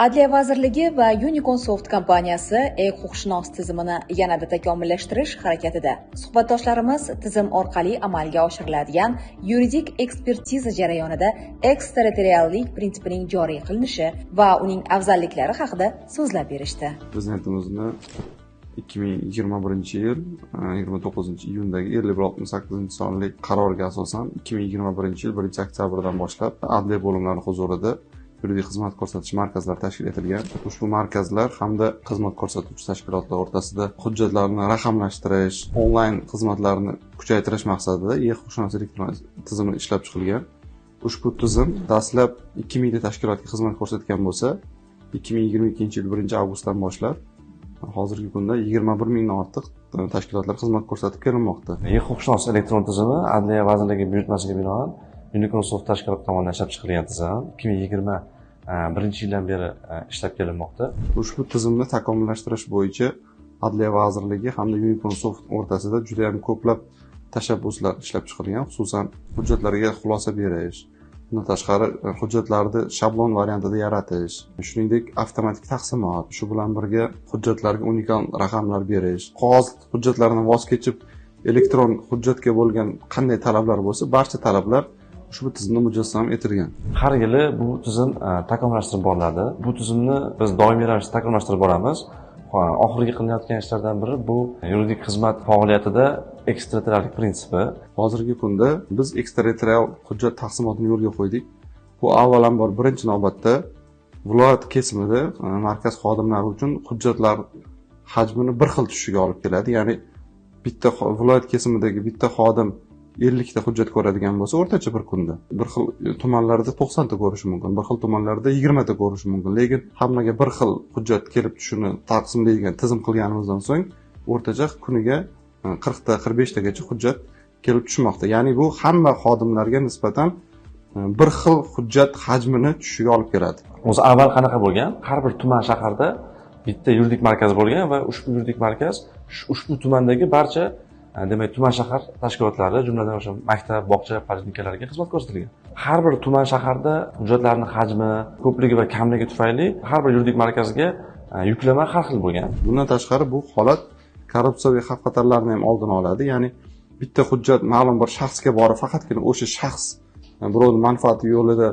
Adliya vazirligi va Unicorn kompaniyasi e-huquqshunos tizimini yanada takomillashtirish harakatida. Suhbatdoshlarimiz tizim orqali amalga oshiriladigan yuridik ekspertiza jarayonida eksterritoriallik prinsipining joriy qilinishi va uning afzalliklari haqida so'zlab berishdi. Prezidentimizni 2021-yil 29-iyundagi 5168-sonli qaroriga asosan 2021-yil 1-oktyabrdan boshlab adliya bo'limlari huzurida yuridik xizmat ko'rsatish markazlari tashkil etilgan. Ushbu markazlar hamda xizmat ko'rsatuvchi tashkilotlar o'rtasida hujjatlarni raqamlashtirish, onlayn xizmatlarni kuchaytirish maqsadida e-huquqshunos elektron tizimi ishlab chiqilgan. Ushbu tizim dastlab 2000 ta tashkilotga xizmat ko'rsatgan bo'lsa, 2022-yil 1-avgustdan boshlab hozirgi kunda 21 mingdan ortiq tashkilotlar xizmat ko'rsatib kelinmoqda. E-huquqshunos elektron tizimi Adliya vazirligi buyurtmasiga binoan Unicorn Soft tashkiloti tomonidan ishlab chiqilgan tizim 2021-yildan beri ishlab kelinmoqda. Ushbu tizimni takomillashtirish bo'yicha Adliya vazirligi hamda Unicorn Soft o'rtasida juda ham ko'plab tashabbuslar ishlab chiqilgan, xususan hujjatlarga xulosa berish, bundan tashqari hujjatlarni shablon variantida yaratish, shuningdek avtomatik taqsimot, shu bilan birga hujjatlarga unikal raqamlar berish, qog'oz hujjatlardan voz kechib elektron hujjatga bo'lgan qanday talablar bo'lsa, barcha talablar ushbu tizimda mujassam etilgan. Har yili bu tizim takomillashtirib boriladi. Bu tizimni biz doimiy ravishda takomillashtirib boramiz. Oxirgi qilinayotgan ishlardan biri bu yuridik xizmat faoliyatida eksterritoriallik prinsipi. Hozirgi kunda biz eksterritorial hujjat taqsimotini yo'lga qo'ydik. Bu avvalambor birinchi navbatda viloyat kesimida markaz xodimlari uchun hujjatlar hajmini bir xil tushishiga olib keladi. Ya'ni bitta viloyat kesimidagi bitta xodim 50 ta hujjat ko'radigan bo'lsa, o'rtacha bir kunda bir xil tumanlarda 90 ta ko'rishi mumkin, bir xil tumanlarda 20 ta ko'rishi mumkin, lekin hammaga bir xil hujjat kelib tushishini taqsimlaydigan tizim qilganimizdan so'ng o'rtacha kuniga 40 ta, 45 tagacha hujjat kelib tushmoqda. Ya'ni bu hamma xodimlarga nisbatan bir xil hujjat hajmini tushishiga olib keladi. O'zi avval qanaqa bo'lgan? Har bir tuman shaharda bitta yuridik markaz bo'lgan va ushbu yuridik markaz ushbu tumandagi barcha demak, tuman shahar tashkilotlari, jumladan o'sha maktab, bog'cha, poliklinikalarga xizmat ko'rsatilgan. Har bir tuman shaharda hujjatlarni hajmi ko'pligi va kamligi tufayli har bir yuridik markazga yuklama har xil bo'lgan. Bundan tashqari bu holat korrupsiyaviy xavf xatarlarni ham oldini oladi. Ya'ni bitta hujjat ma'lum bir shaxsga borib, faqatgina o'sha shaxs birovni manfaati yo'lida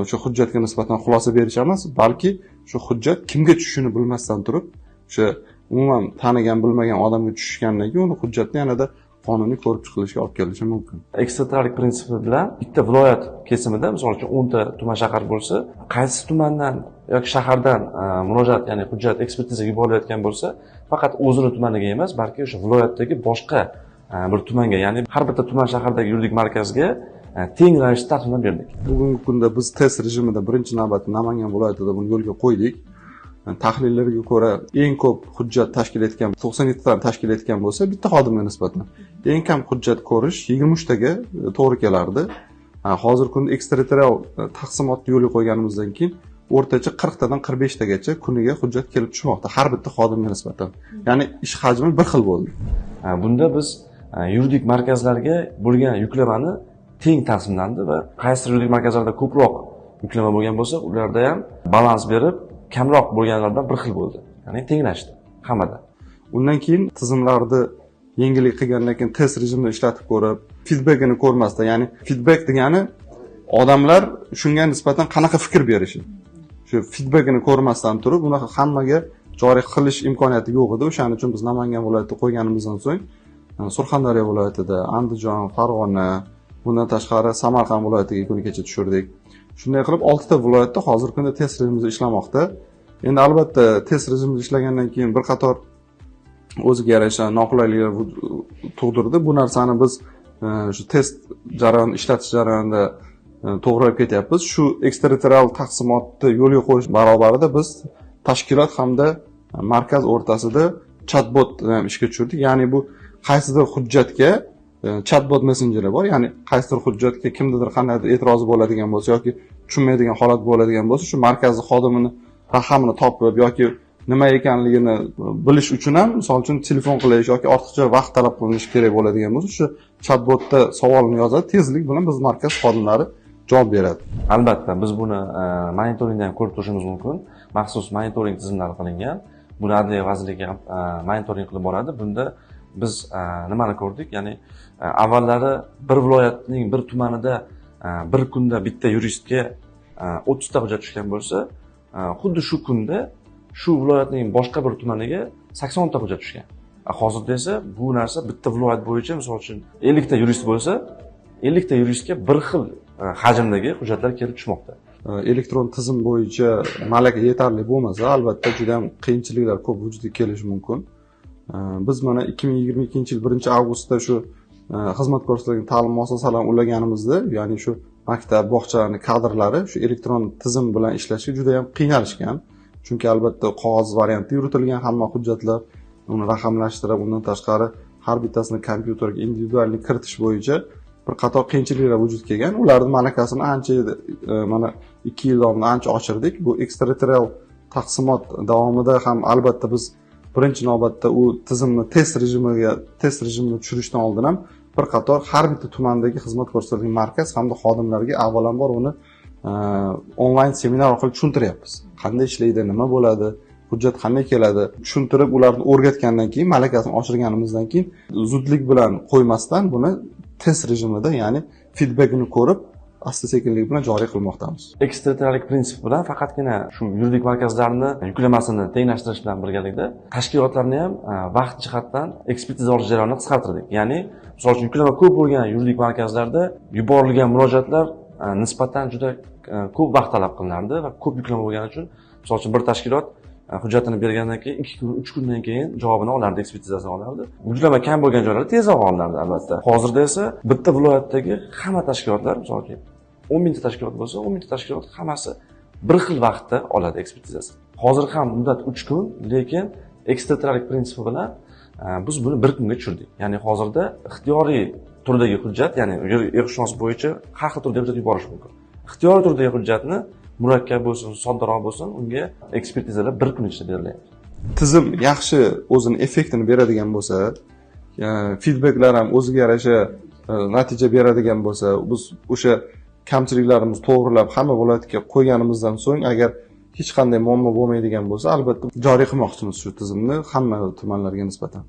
o'sha hujjatga nisbatan xulosa berish emas, balki shu hujjat kimga tushishini bilmasdan turib, o'sha umuman tanigan, bilmagan odamga tushgandan keyin uni hujjatni yanada qonuniy ko'rib chiqilishiga olib kelishi mumkin. Eksterritoriallik prinsipi bilan bitta viloyat kesimida, misol uchun, 10 ta tuman shahar bo'lsa, qaysi tumandan yoki shahardan murojaat, ya'ni hujjat ekspertizaga yuborilayotgan bo'lsa, faqat o'zini tumaniga emas, balki o'sha viloyatdagi boshqa bir tumanga, ya'ni har bitta tuman shahardagi yuridik markazga teng ravishda taqsimlab berdik. Bugungi kunda biz test rejimida birinchi navbatda Namangan viloyatida buni yo'lga qo'ydik. Tahlillarga ko'ra, eng ko'p hujjat tashkil etgan 97 tani tashkil etgan bo'lsa, bitta xodimga nisbatan eng kam hujjat ko'rish 23 taga to'g'ri kelardi. Hozirgi kunda eksterritorial taqsimotni yo'lga qo'yganimizdan keyin o'rtacha 40 tadan 45 tagacha kuniga hujjat kelib tushmoqda har bitta xodimga nisbatan. Ya'ni ish hajmi bir xil bo'ldi. Bunda biz yuridik markazlarga bo'lgan yuklamani teng taqsimlandi va qaysi yuridik markazlarda ko'proq yuklama bo'lgan bo'lsa, ularda ham balans berib, kamroq bo'lganlar bilan bir xil bo'ldi, ya'ni tenglashdi hammada. Undan keyin tizimlarni yengillik qilgandan keyin test rejimida ishlatib ko'rib, feedbackini ko'rmasdan, ya'ni feedback degani odamlar shunga nisbatan qanaqa fikr berishi, shu feedbackini ko'rmasdan turib unaqa hammaga joriy qilish imkoniyati yo'q edi. O'shaning uchun biz Namangan viloyatida qo'yganimizdan so'ng Surxondaryo viloyatida, Andijon, Farg'ona, bundan tashqari Samarqand viloyatiga kuni kecha tushirdik. Shunday qilib, oltita viloyatda hozirgi kunda test rejimida ishlamoqda. Endi albatta test rejimida ishlagandan keyin bir qator o'ziga yarasha noqulayliklar tug'dirdi. Bu narsani biz shu test jarayoni, ishlatish jarayonida to'g'rilab ketyapmiz. Shu eksterritorial taqsimotni yo'lga qo'yish barobarida biz tashkilot hamda markaz o'rtasida chatbot ham ishga tushirdik. Ya'ni bu qaysidir hujjatga chatbot messenjeri bor. Ya'ni qaysidir hujjatga kimnidir qandaydir e'tirozi bo'ladigan bo'lsa yoki tushunmaydigan holat bo'ladigan bo'lsa, shu markazni xodimini raqamini topib yoki nima ekanligini bilish uchun ham, misol uchun, telefon qilish yoki ortiqcha vaqt talab qilinishi kerak bo'ladigan bo'lsa, shu chatbotda savolni yozadi, tezlik bilan biz markaz xodimlari javob beradi. Albatta, biz buni monitoringda ham ko'rib turishimiz mumkin. Maxsus monitoring tizimlari qilingan. Buni Adliya vazirligi ham monitoring qilib boradi. Bunda biz nimani ko'rdik? Ya'ni avvallari bir viloyatning bir tumanida bir kunda bitta yuristga 30 ta hujjat tushgan bo'lsa, xuddi shu kunda shu viloyatning boshqa bir tumaniga 80 ta hujjat tushgan. Hozirda esa bu narsa bitta viloyat bo'yicha, misol uchun, 50 ta yurist bo'lsa, 50 ta yuristga bir xil hajmdagi hujjatlar kelib tushmoqda. Elektron tizim bo'yicha malaka yetarli bo'lmasa, albatta juda ham qiyinchiliklar ko'p vujudga kelishi mumkin. Biz mana 2022-yil 1-avgustda shu xizmat ko'rsatilgan ta'lim muassasalarini ulaganimizda, ya'ni shu maktab, bog'chalarni kadrlari shu elektron tizim bilan ishlashga juda ham qiynalishgan. Chunki albatta qog'oz variantda yuritilgan hamma hujjatlar, uni raqamlashtirib, undan tashqari har bittasini kompyuterga индивидуальный kiritish bo'yicha bir qator qiyinchiliklar vujudga kelgan. Ularni malakasini ancha mana 2 yil davomida ancha oshirdik. Bu eksterritorial taqsimot davomida ham albatta biz birinchi navbatda u tizimni test rejimini tushirishdan oldin ham bir qator har bitta tumandagi xizmat ko'rsatilgan markaz hamda xodimlarga avvalambor uni onlayn seminar orqali tushuntiryapmiz. Qanday ishlaydi, nima bo'ladi, hujjat qanday keladi, tushuntirib, ularni o'rgatgandan keyin, malakasini oshirganimizdan keyin zudlik bilan qo'ymasdan, buni test rejimida, ya'ni feedbackini ko'rib, asta sekinlik bilan joriy qilmoqdamiz. Eksterritoriallik prinsipi bilan faqatgina shu yuridik markazlarni yuklamasini tenglashtirish bilan birgalikda tashkilotlarni ham vaqt jihatdan ekspertiza olish jarayonini qisqartirdik. Ya'ni, misol uchun, yuklama ko'p bo'lgan yuridik markazlarda yuborilgan murojaatlar nisbatan juda ko'p vaqt talab qilinardi va ko'p yuklama bo'lgani uchun, misol uchun, bir tashkilot hujjatini bergandan keyin 2 kun, 3 kundan keyin javobini olardi, ekspertizasini olardi. Yuklama kam bo'lgan joylarda tezroq olinardi, albatta. Hozirda esa bitta viloyatdagi hamma tashkilotlar, misol uchun, 10 mingta tashkilot bo'lsa, 10 mingta tashkilot hammasi bir xil vaqtda oladi ekspertizasini. Hozir ham muddat 3 kun, lekin eksterritoriallik prinsipi bilan biz buni bir kunga tushirdik. Ya'ni hozirda ixtiyoriy turdagi hujjat, ya'ni e-huquqshunos bo'yicha har xil turdagi hujjat yuborish mumkin. Ixtiyoriy turdagi hujjatni, murakkab bo'lsin, soddaroq bo'lsin, unga ekspertizalar bir kun ichida berilyapti. Tizim yaxshi o'zini effektini beradigan bo'lsa, feedbacklar ham o'ziga yarasha natija beradigan bo'lsa, biz o'sha kamchiliklarimizni to'g'rilab, hamma viloyatga qo'yganimizdan so'ng, agar hech qanday muammo bo'lmaydigan bo'lsa, albatta joriy qilmoqchimiz shu tizimni hamma tumanlarga nisbatan.